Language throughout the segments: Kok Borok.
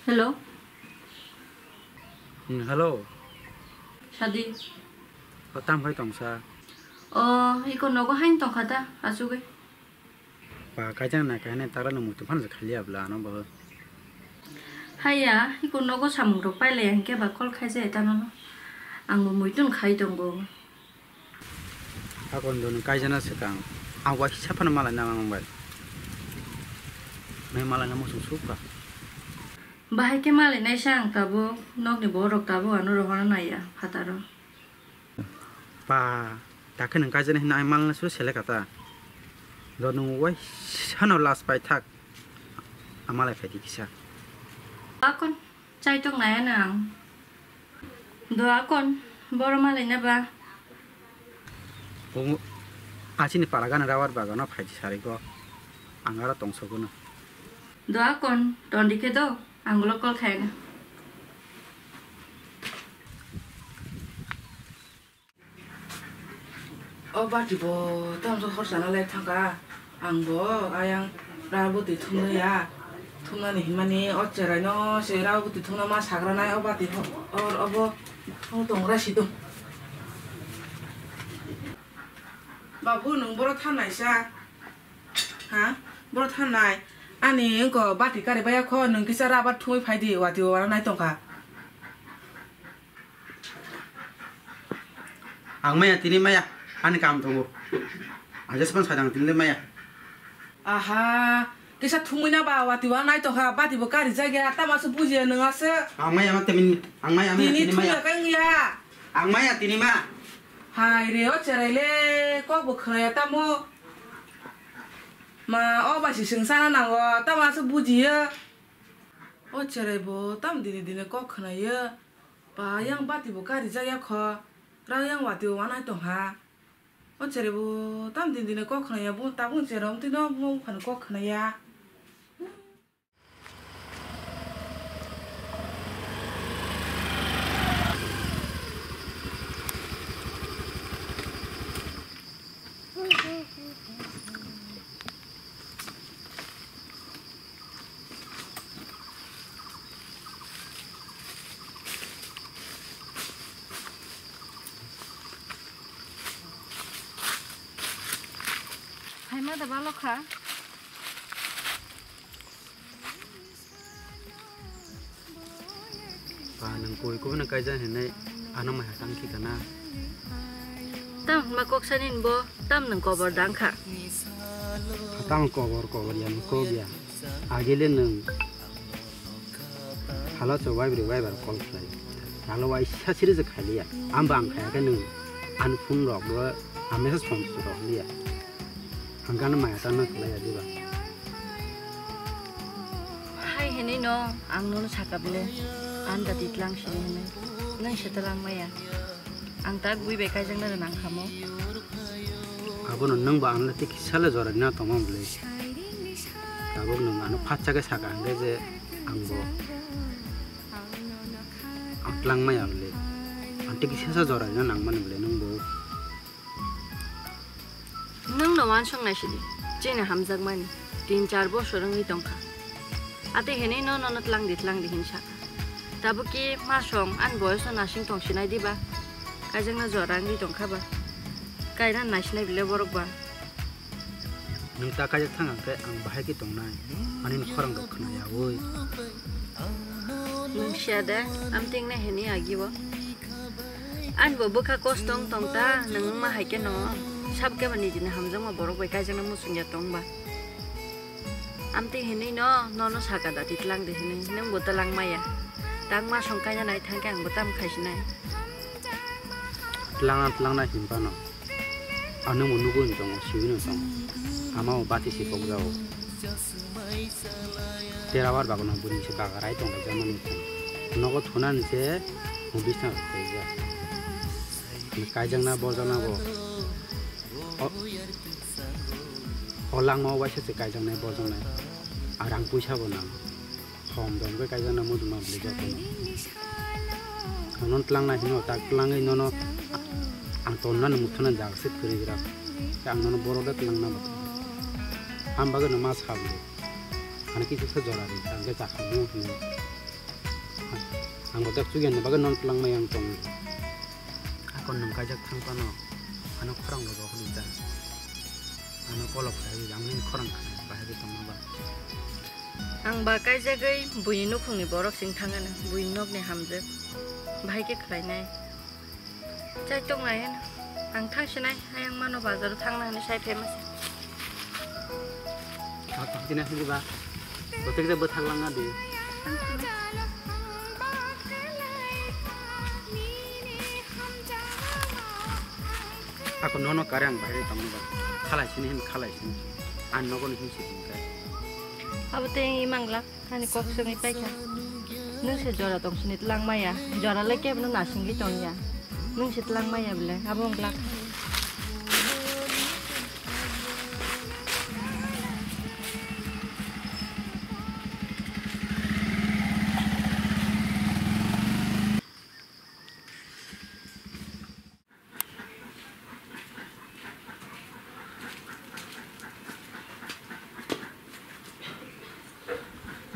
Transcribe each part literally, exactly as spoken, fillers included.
Hello. Hmm, hello. Sadi. O, tam hai tongsa. O, iko nogo hain tongkha ta, achugwi. Ba, kaijang na kainai tara no muitu phano se khali abla ano bo. Haiya, iko nogo samung rok pailai hingke ba call khaijai ta nono. Ang bo muitu no khai tongo. Hakon do nwng kaijana swkang. Ang waisa phano malai na mang bai. Nai malai na muchung sukha. Bahai khe malai naisa ang tabuk, nokni borok tabuk ano rohorna naiya phataro. Pa, takhe nwng kaijana hino ang malai na suru selek ata. Do nwng waisa no last pai thak. Ang malai phai di kisa. Akon, chai tok naiya nang. Do akon, boro malai na ba. Bo achini para gana rawar bagano phaidi sarigo. Ang aro tongsogono. Do akon, tondi khe do, ang ulo call khaina. O bati bo tamso hor sana lai thangka. Ang bo ayang rabuti thumna ya. Thumnani himani o cherai no se rabuti thumna ma sagra nai o bati ho-, or obo o tongra sidung. Babu, nwng boro thanai sa? Ha? Boro thanai? Ani wngko bati kari baya kho, nwng kisa rabat thumwi phai di, wati o wana nai tongkha. Ang maya tini maya, ani kam tongo. Ang jesa phano sai tang tini le maya. Aha, kisa thumwi na ba wati wa nai tongkha, bati bo kari jagya, tama se bujiya nwng ase. Ang maya ma tini, ang maya ma tini tini maya. Thumya kang ya. Ang maya tini ma. Hai re, o cherai le kok bo khwnaya tamo. Ma, o bai se swng sana nango, tama se bujiya. O cherai bo tam dini dini kok khwnaya. Ba yang bati bo kari jagya kho. Rang yang wati bo wanai tongha. O cherai bo tam dini dini kok khwnaya bo tabuk cherai omtwi no mo phano kok khwnaya. Phaima da balo kha. Ba, nwng koi kubuna kaijak hinwi ano maya tang khi kana? Tam hwnma kok sani bo, tam nwng kobor dang kha. Tam kobor, kobor ya, nwng kok ya. Agile nwng hala so waibrwi waibar call khlai. Hala waisa siri se khailiya. Amba ang khaya khe nwng ani phone rok bo, ang message phone rok liya. Ang gana maya ta na khlai ya diba? Hai hinwi no ang nono saka bile, ang da titlang sini hinwi, nwng se talang maya. Ang tak bui bai kaijak na nang khamo. Abono nwng ba ang le tik sale jora na tongma bile. Tabuk nwng ano phatsa khe saka hwnkhe je ang bo ang tlang maya bile. Ang tik sesa jora na nang mani bile nwng bo. Nwng no uansuk nai sidi, chini hamjakmani tin char bosor wngwi tongkha. Ate hinwi no nono tlang di, tlang di hin sakha. Tabuk ki masong ani boyos no nasing tong sinai diba? Kaijak no jora wngwi tongkha ba? Kaina naisinai bile borok ba? Nwng ta kaijak thang hwnkhe ang bahai khe tongnai, ani khorang rok khna yaui. Nwng siya de, amting ne hini agi bo. Ani bo bwkha kosto wng tong ta, nwng wngma hai khe no. Sab khe ba nijini hamjakma borok bai kaijaknai muchung ya tong ba. Amting hinwi no, nono saka da titlang de hinwi, nwng bo tlang maya. Tang ma song kaina nai thang khe ang bo tam khai sinai. Tlang, tlang na hin phano. Ano mo nugo ni tongo, siwi no tongo. Ama o bati si pok jao. Tera war bago no buni se baga rai tong rai jama ni tong. Nogo thuna ni se mo bisna rai ja. Ni kaijang na bojang na bo. O, o lang ma o waisa se kaijang na bojang na. Arang puisa bo nang. Thom dom khe kaijak na muchung ma bwlwi joto no. Ang nono tlang nai hino, tak tlangwi nono ang tonnani mukthana jaga se kwrwi gra. Khe ang nono borok de tlang na bo. Ang bagwi no ma sa bwlwi. Ani kisa sa jora ri, ang khe chakha mu hino. Ang bothak chukya ni bagwi non twlang mai ang tong. Ako nung kaijak thang pano. Ano khorang bo rok rijak. Ano kolok khai ang ning khorang khai bahai bi tongma ba. Ang ba kaijagwi buini nukhungni borok sing thangano, buini nokni hamjwk. Bahai khe khlainai. Chai tong lai heno. Ang thang sinai, ayang mano bazar thang nang ni sai famous. Thang thang sinai hini ba. Botek je bwthak lang na di. Ako nono kare ang bahai tong ba. Khalai sini hin khalai sini. An nogo ni hin si kai. Abo te imang lak. Ani kok songwi paikha. Nwng se jora tong sini twlang maya. Jora le kebo no nasingwi tong ya. Nwng se twlang maya bwle. Abo wng glak.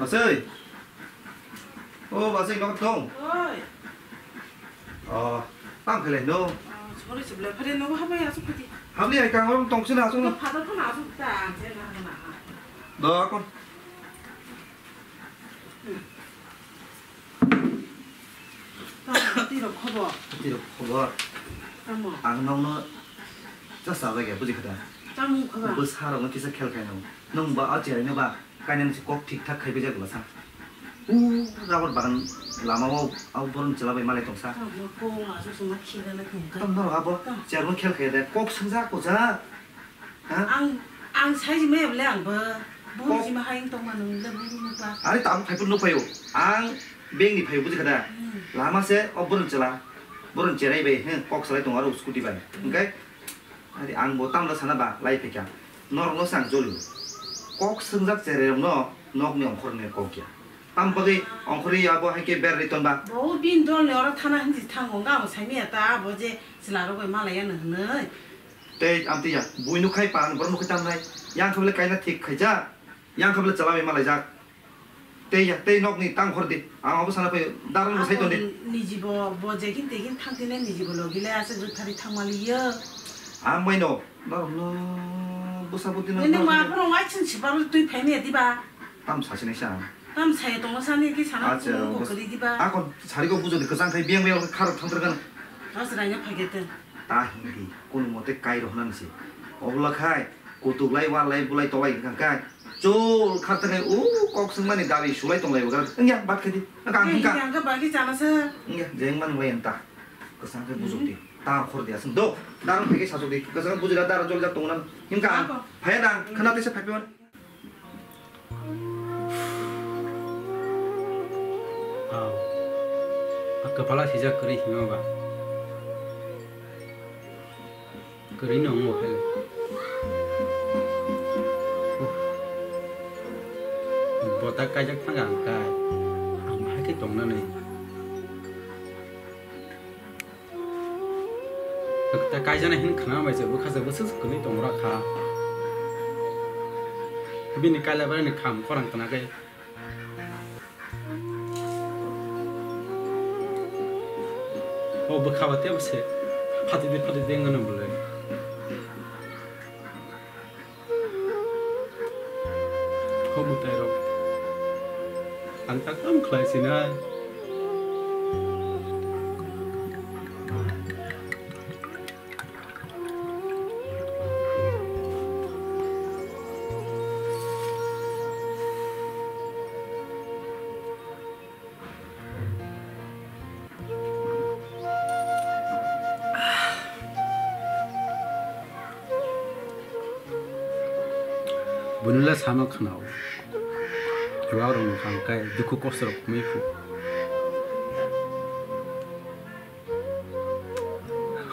Masai. O, masai, nok tong. Oi. O, tang khelai no. Sorry, sebelah pada no, apa ya, suka di. Habli ai kang orang tong sini asung. Pada pun asuk ta, saya nak nak. Do akon. Tamo, tiro khobor. Tiro khobor. Tamo. Ang nokno cha sajak ya, buji kha da? Tamo khobor. Bwsa rokno kisa khel khai no. Nwng ba a cherai no ba, kainani se kok thik thak khai bijak bwsa. U rubber bagan lama o, au borom chwla bai malai tongsa. Tamo ko ma su suma khira na khum ka. Tam norok abo, Tam. Chairman khel khai da, kok swngjak kojak. Ha? Ang, ang sai jima ya bole ang bo. Bo Kok- jima hai tong ma nung le bo nung pa. Ari tabuk phai phuru nuk phaio. Ang bank ni phaio buji kha da. Hmm. Lama se o borom chwla. Borom cherai bai, he, kok salai tongo aro scooty bai. Hmm. Hingkai ari ang bo tamda sana ba lai phaikha. Norok no sang joli. Kok swngjak cherai rok no nok ni ongkhor ni kok ya. Tam bagwi ongkhor ya bo hai khe ber ri ton ba. Bo bin dol ni oro thana hinji thango nga bo sai miya ta bo je chwla rok bai malai ya no hwnwi. Tei amtwi ya, bui nuk khai pan, borok nuk khai tam nai. Yang kha bole kaina thik khaijak. Yang kha bole chwla bai malaijak. Tei ya, tei nok ni tang khor di. Ang abo sana phai, darang bo sai ton di. Niji bo, bo jekin tekin thang tine niji bo logi le ase juthari thang mali yo. Ang mai no, norok no, bwsa bwtwi no, Nini norok ma no. Phano wai chwng si baro twi phai ni di ba. Tam sa sinai sa. Tam saya tongma sani ki sana Acha, ko bas-, kari di ba. Akon sari ko bujo di kwchang khai biyang biyang kharok thang terkan. Bas raina phai gete. Ta hindi, kun mote kai rohnan si. Obla khai, kutuk lai, wal lai, bulai, tolai kan kai. Chol khar ta khai, u kok sung mani dabi sulai tong lai bagar. Engya, bat khai di. Ang Eh, hingka. Hingka bagi chana sa. Engya, jeng man lai enta. Kwchang khai bujo di. Hmm. Ta khor di asung do. Darang phai ke sasuk di. Kwchang bujo da darang jol jak tong nan. Hingka. Apa? Phai dang, khana te se phai pi man. Aw. A kwpala sijak kwrwi hima ba. Kwrwi no wngo hai le. Uff. Bota kaijak thang ang kai. Ang bahai khe tongnani. Ta kaijana hin khna bai se bwkha se bwswk kwlwi tong ra kha. Bini kaila bai ni kham khorang tana kai. O bwkha ba tebo se phatidi phatidi wngno bwlwi. Ho mwtai rok. Ang tak tam khlai sinai. Buini le sama khwnao. Chuwak rok ni kang kai dukhu kosto rok kumui phu.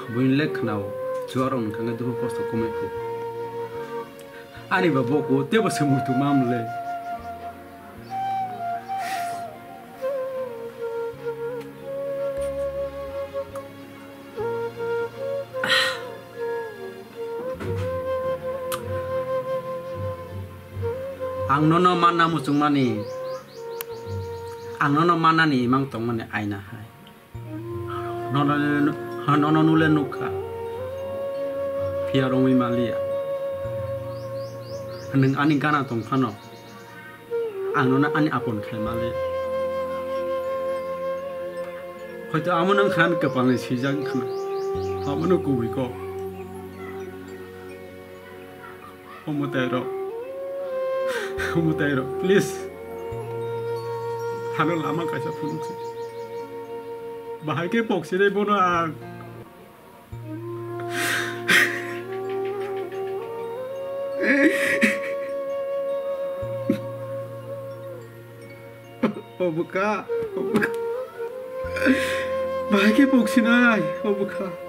Buini le khwnao. Chuwak rok ni kang kai dukhu kosto kumui phu. Ani ba boko tebo se muitu mam le. Ang nono manna muchungmani, Ang nono manani imang tongmani aina hai. Nono, nono nule nukha. Phiya romwi maliya. Nwng ani gana tong phano. Ang nono ani apon khai maliya. Hoito amo nang khan kapalni swijak khna. Amo no kubui kok. Omo tairo. Omo tairo. Please. Hano lama kaisa phunuk se. Bahai ke pok sire bono ang. Obo ka. Obo ka. Bahai ke pok sinai. Obo ka.